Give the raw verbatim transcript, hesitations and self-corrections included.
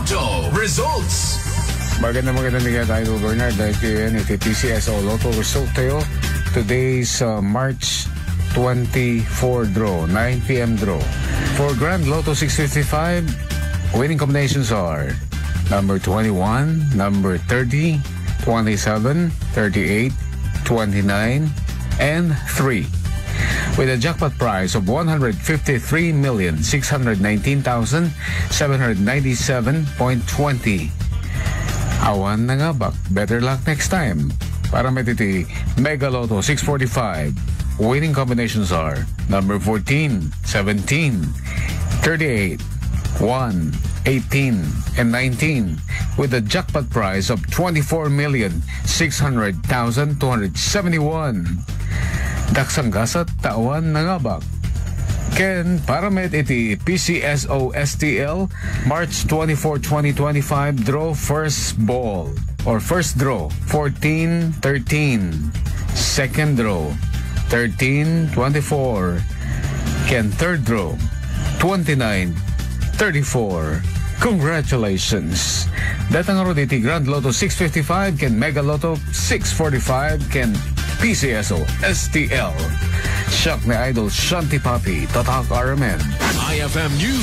So, results. Magandang, magandang gabii, Idol Bernard. Dahil kayo yan, iti P C S O Lotto result tayo. Today's uh, March twenty-four draw, nine p.m. draw. For Grand Lotto six fifty-five, winning combinations are number twenty-one, number thirty, twenty-seven, thirty-eight, twenty-nine, and three. With a jackpot price of one hundred fifty-three million six hundred nineteen thousand seven hundred ninety-seven point twenty. Awan nangabak. Better luck next time. Para met iti Mega Lotto six forty-five, winning combinations are number fourteen, seventeen, thirty-eight, one, eighteen, and nineteen, with a jackpot price of twenty-four million six hundred thousand two hundred seventy-one. Daksang gasat, awan nangabak. Ken para met iti P C S O S T L, March twenty-four, twenty twenty-five, draw first ball or first draw, fourteen thirteen. Second draw, thirteen twenty-four. Ken third draw, twenty-nine thirty-four. Congratulations! Datang ngarud iti Grand Lotto six fifty-five ken Mega Lotto six forty-five ken P C S O S T L. Siak ni Idol Shanti Papi, Tatak R M N. I F M News.